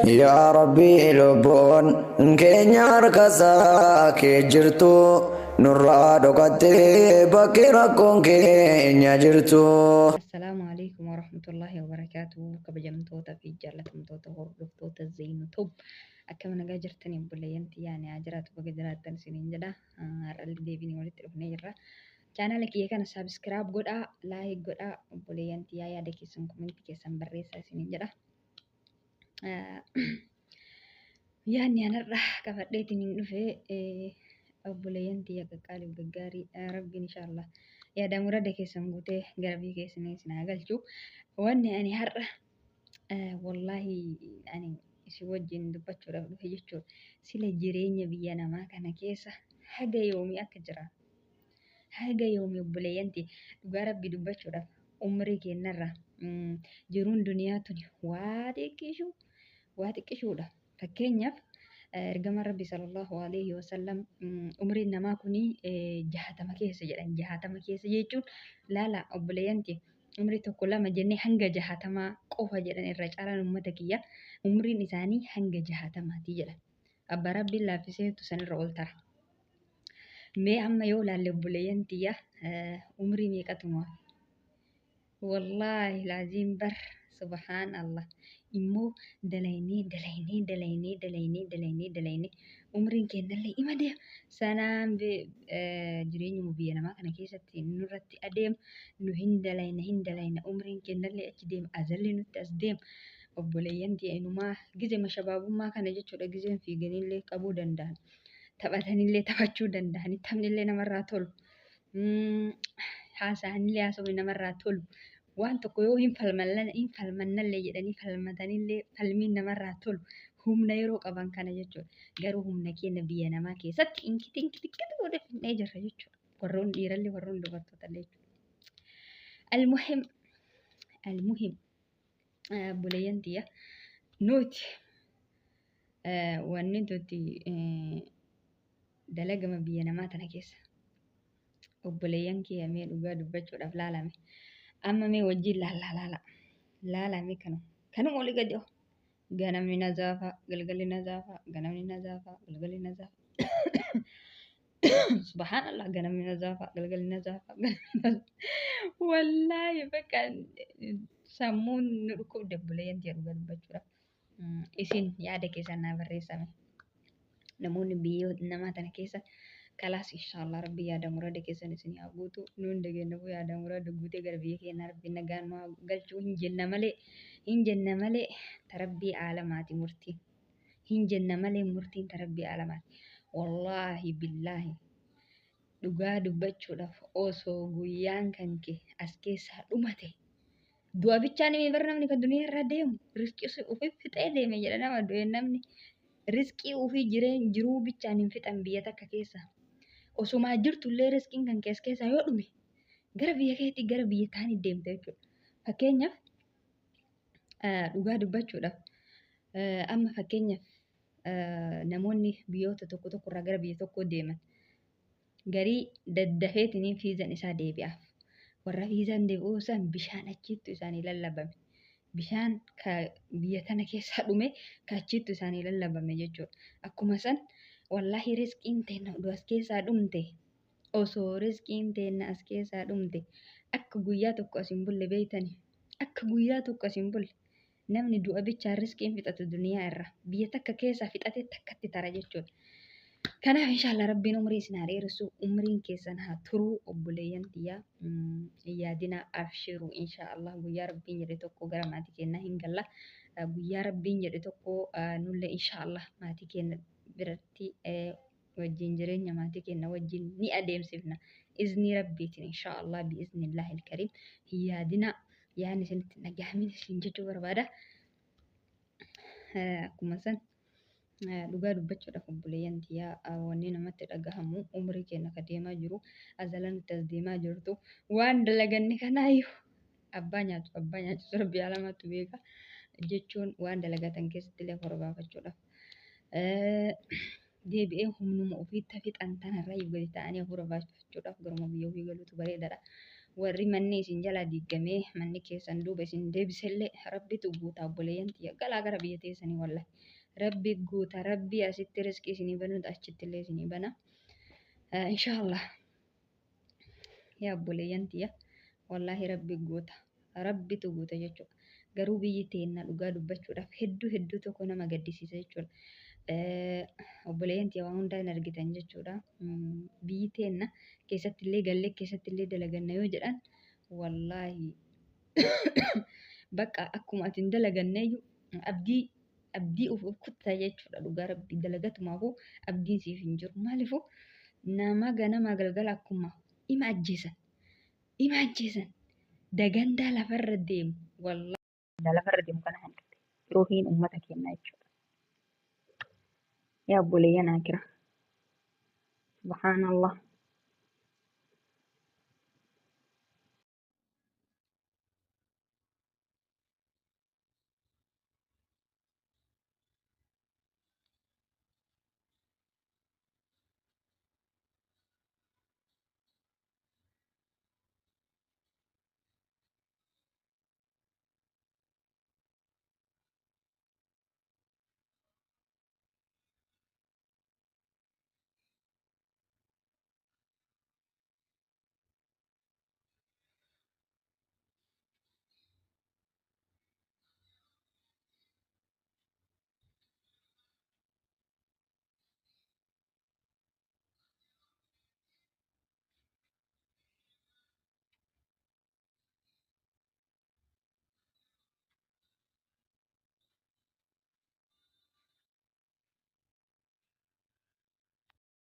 Yaa Rabbii lubbuun keenya harka isaa kee jirtu nurraa dhokattee bakki rakkoon keenya jirtu. Assalaamu alaikum warahmatullahi wabarakaatuh. Kabajamtoota fi jaallatamtoota hordoftoota Zeynu Tube. Akkam nagaa jirtanii obboleeyyan tiyyaa ni haa jiraatu baga jiraattan isiniin jedha. Har'allee deebinee walitti dhufnee jirra. Chaanaala kiyya kana sabiskiraayib godhaa, laayik godhaa, obboleeyyan tiyyaa yaada keessan komentii keessan barreessaa isiniin jedha. Yaadni anarra qabadheetiin hin dhufe obboleeyyan tiyya qaqqaaliif gaggaarii rabbiin inshaallah yaada murada keessan guutee gara biyya keessanii isin haa galchu. Wanni ani har'a wallaahi ani isin wajjin dubbachuudhaaf dhufe jechuudha. Sila jireenya biyya namaa kana keessa haga yoomii akka jiraatu. Haga yoomi obboleeyyan tiyya dhugaa rabbii dubbachuudhaaf umrii keennarra jiruun duniyaa tuni waa xiqqishuu waa xiqqishuudha. Fakkeenyaaf ergamaan rabbii sallallahu alaihi wasallam umriin namaa kuni 60 keessa jedhan 60 keessa jechuun laala obboleeyyan tiyya umrii tokko lama jennee hanga 60 qofa jedhan irra caalaan ummata kiyya umriin isaanii hanga 60ti jedhan. Abbaa rabbiin laaffiseetu sanirra ol tara. Mee amma yoo laalle obboleeyyan tiyya umrii meeqatu nu hafe? Wallaahi laaziim bar subhaan Allah immoo dalaynee dalaynee dalaynee dalaynee dalaynee dalaynee umriin kennallee ima deema. Sanaan jireenyuma biyya namaa kana keessatti nurratti adeema nu hin dalayna hin dalayna umriin kennallee achi deema azalli nutti as deema. Obboleeyyan tiyya inumaa gizema shabaabummaa kana jechuudha gizeen fiiganillee qabuu danda'an. Taphatanillee taphachuu danda'anii taphnillee namarraa tolu. Haasa'anillee haasofni namarraa tolu. Waan tokko yoo hin falmannallee jedhanii falmatanillee falmiin namarraa tolu. Humna yeroo qaban kana jechuudha. Garuu humna keenya biyya namaa keessatti inkiti inkiti inkiti godhe finnee jirra jechuudha. Warroonni dhiirallee warroonni dubartootallee jechuudha. Almuhim almuhim obboleeyyan tiyya nuti wanni nuti dalagama biyya namaa tana keessa obboleeyyan kiyya mee dhugaa dubbachuudhaaf laalame amma mee wajjin laallaa laala laalame kanuma kanuma olii gadi oo ganamni nazaafa galgalli nazaafa ganamni nazaafa galgalli nazaafa subhaanallah ganamni nazaafa galgalli nazaafa ganamni nazaafa wallaahi bakka sammuun nu dhukkubde obboleeyyan tiyya dhugaa dubbachuudhaaf isin yaada keessan naa barreessame namoonni biyya namaa tana keessa kalaas inshaallah rabbi yaada murada keessan isin haa guutu nu hunda keenyaafuu yaada murada guutee gara biyya keenyaa rabbi nagaan nu haa galchuu hin jenna malee hin jenna malee tarabbii aalamaati murtiin hin jenna malee murtiin tarabbii aalamaati wallaahi billaahi dhugaa dubbachuudhaaf osoo guyyaan kan kee as keessaa dhumate du'a bichaan himee bar namni kan duniyaa irraa deemu riskii ofii fixee deeme jedha nama du'e namni riskii ofii jireen jiruu bichaan hin fixan biyya takka keessa osumaa jirtullee riskiin kan keessa keessaa yoo dhume gara biyya keetii gara biyya taanii deemte jechuudha. Fakkeenyaaf dhugaa dubbachuudhaaf amma fakkeenyaaf namoonni biyyoota tokko tokko irraa gara biyya tokkoo deeman garii daddafeetiniin fiizan isaa deebi'aaf. Warra fiizan deebi'uu san bishaan achiittu isaanii lallabame. Bishaan ka biyya tana keessaa dhume ka achiittu isaanii lallabame jechuudha. Akkuma san wallaahi rizqiin teenna oduu as keessaa dhumte osoo rizqiin teenna as keessaa dhumte akka guyyaa tokko as hin bulle beeytani. Akka guyyaa tokko as hin bulle. Namni du'a bichaan rizqiin fixatu duniyaa irra biyya takka keessaa fixatee takkatti tara jechuudha. Kanaaf inshaallah rabbiin umrii isin haa dheeressu umriin keessan haa turu obboleeyyan tiyyaa hin yaadinaa abshiru inshaallah guyyaa rabbiin jedhe tokko gara maatii keenyaa hin galla guyyaa rabbiin jedhe tokko nullee inshaallah maatii keenya biratti wajjin jireenya maatii keenya wajjin ni adeemsifna iznii rabbiitiin inshaallah biiznillaahi alkariim hin yaadinaa yaadni isinitti hin dhagahamin isin jechuu barbaada. Akkuma san dhugaa dubbachuudhaaf obboleeyyan tiyyaa wanni namatti dhagahamu umrii keenya ka deemaa jiru azala nutti as deemaa jirtu waan dalaganne kanaayyuu abbaa nyaatu abbaa nyaachisu rabbi alamaatu beeka jechuun waan dalagatan keessatti illee horbaafachuudhaaf deebi'ee humnuma ofiitti fixan tanarra gadi ta'anii hafuura baafachuudhaaf garuma biyya ofii galuutu bareedaadha. Warri manni isin jalaa diigamee manni keessan duuba isin deebisellee Rabbitu guuta obboleeyyan tiyya. Galaa gara biyya teessanii wallahi. Rabbi guuta Rabbi asitti riskii isinii banuutu achitti illee isinii bana. Inshaallah. Yaa obboleeyyan tiyya wallaahi Rabbi guuta. Rabbitu guuta jechuudha. Garuu biyyi teenna dhugaa dubbachuudhaaf hedduu hedduu tokko nama gaddisiisa jechuudha. Obboleeyyan tiyya waan hundaa hin argitan jechuudha. Biyyi teenna keessatti illee gallee keessatti illee dalaganna yoo jedhan wallaahi bakka akkuma ati hin dalaganneeyyuu abdii abdii of kuttaa jechuudha dhugaa rabbi dalagatumaafuu abdiin siif hin jiru. Maaliifuu nama ganamaa galgala akkuma ima ajjeesan ima ajjeesan dagandaa lafarra deemu wallaahi lafarra deemu kana hanqate ruuhiin ummata keenyaa jechuudha. Yaa obboleeyyan akira subhaanallah.